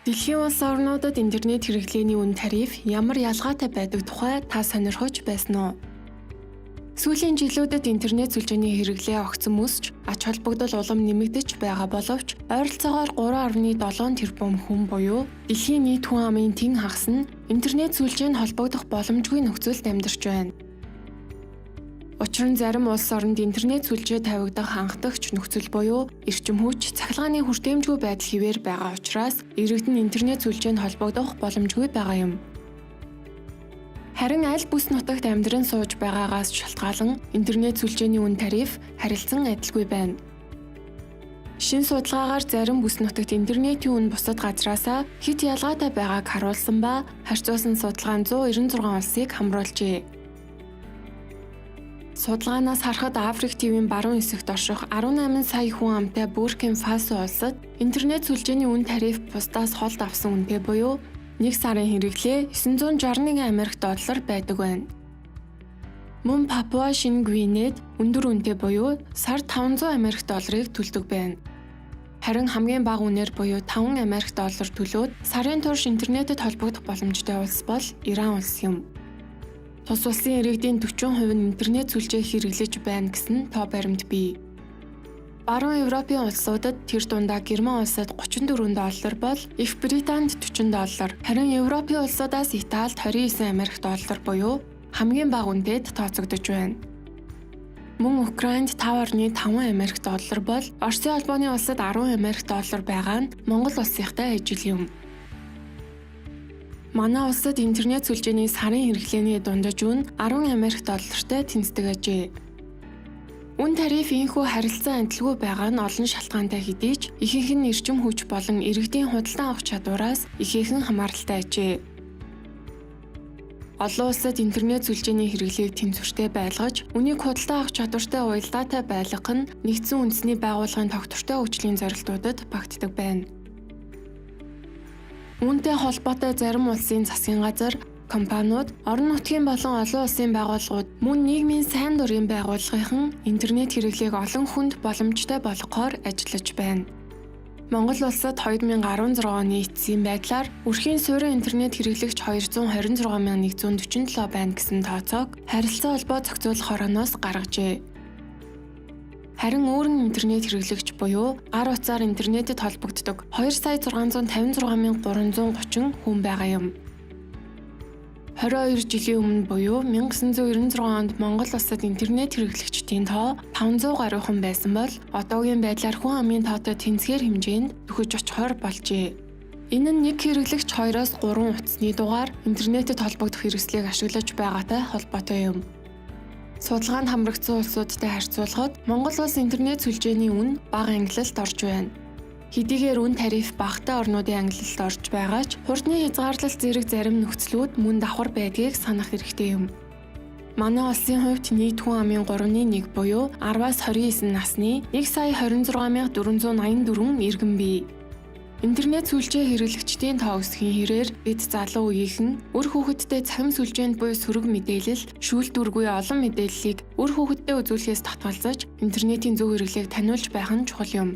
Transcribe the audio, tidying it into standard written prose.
Дэлхийн улс орнуудад интернет хэрэглээний үн тариф ямар ялгаатай байдаг тухай та сонирхож байсан уу? Сүүлийн жилүүдэд интернет сүлжээний хэрэглээ огцом өсч, ач холбогдол улам нэмэгдэж байгаа боловч ойролцоогоор 3.7 тэрбум хүн буюу дэлхийн нийт хүн амын тэн хагас нь интернет сүлжээнд холбогдох боломжгүй нөхцөлд амьдарч байна. Учир нь зарим улс оронд интернет сүлжээ тавигдах анхдагч нөхцөл буюу эрчим хүч, цахилгааны хүртээмжгүй байдал хэвээр байгаа учраас иргэд нь интернет сүлжээнд холбогдох боломжгүй байгаа юм. Харин аль бүс нутагт амьдран сууж байгаагаас шалтгаалан интернет сүлжээний үн тариф харилцан адилгүй байна. Шинэ судалгаагаар зарим бүс нутагт интернетийн үн бусад газраасаа хэт ялгаатай байгааг харуулсан ба харьцуулсан судалгаа нь 196 улсыг хамруулжээ. Судалгаанаас харахад Африк тивийн баруун хэсэгт орших 18 сая хүн амтай Буркина Фасо улсад интернет сүлжээний үн тариф бусдаас холд авсан үнэтэй буюу нэг сарын хэрэглээ 961 Америк доллар байдаг байна. Мөн Папуа Шинэ Гвинед өндөр үнэтэй буюу сард 500 Америк долларыг төлдөг байна. Харин хамгийн бага үнээр буюу 5 Америк доллар төлөөд сарын турш интернетэд холбогдох боломжтой улс бол Иран улс юм. Тус улсын иргэдийн 40% нь интернет сүлжээ хэрэглэж байна гэсэн тоо баримт бий. Баруун Европын улсуудад, тэр дундаа Герман улсад 34 доллар бол Их Британд 40 доллар, харин Европын улсуудаас Италид 29 Америк доллар буюу хамгийн бага үнэтэд тооцогдож байна. Мөн Украинд 5.5 Америк доллар бол Оросын холбооны улсад 10 Америк доллар байгаа нь Монгол улсынхтай ижил юм. Манай улсад интернет сүлжээний сарын хэрэглээний дундаж үн 10 Америк доллартай тэнцдэг ажээ. Үн тариф ийнхүү харилцан адилгүй байгаа нь олон шалтгаантай хэдий ч ихэнх нь эрчим хүч болон иргэдийн худалдан авах чадвараас ихээхэн хамааралтай ажээ. Олон улсад интернет сүлжээний хэрэглээг тэнцвэртэй байлгаж, үнийг худалдан авах чадвартай уялдаатай байлгах нь нэгдсэн үндэсний байгууллагын тогтвортой хөгжлийн зорилтуудад багтдаг байна. Үүнтэй холбоотой зарим улсын засгийн газар, компаниуд, орон нутгийн болон олон улсын байгууллагууд мөн нийгмийн сайн дурын байгууллагынхан интернет хэрэглээг олон хүнд боломжтой болгохоор ажиллаж байна. Монгол улсад 2016 оны эцсийн байдлаар өрхийн суурин интернет хэрэглэгч 226,147 байна гэсэн тооцоог харилцан холбоо зохицуулах хорооноос гаргажээ. Харин өөрөн интернет хэрэглэгч буюу гар утсаар интернетэд холбогддог 2 сая 656 330 хүн байгаа юм. 22 жилийн өмнө буюу 1996 онд Монгол улсад интернет хэрэглэгчдийн тоо 500 гаруйхан байсан бол одоогийн байдлаар хүн амын тоотой тэнцгээр хэмжээнд дөхөж очихоор болжээ. Энэ нь нэг хэрэглэгч 2-оос 3 утасны дугаар интернетэд холбогдох хэрэгслийг ашиглаж байгаатай холбоотой юм. Судалгаанд хамрагдсан улсуудтай харьцуулахад Монгол улс интернет сүлжээний үн бага ангилалд орж байна. Хэдийгээр үн тариф багатай орнуудын ангилалд орж байгаа ч хурдны хязгаарлалт зэрэг зарим нөхцлүүд мөн давхар байдгийг санах хэрэгтэй юм. Манай улсын хувьд нийт хүн амын 3-1 буюу 10-аас 29 насны 1 сая 26 484 иргэн бий. Интернет сүлжээ хэрэглэгчдийн тоо өсөхийн хэрээр бид залуу үеийнхэн үр хүүхэдтэй цахим сүлжээнд буй сөрөг мэдээлэл, шүүлтүүргүй олон мэдээллийг үр хүүхэдтэй үзүүлэхээс татгалзаж, интернетийн зөв хэрэглээг таниулж байх нь чухал юм.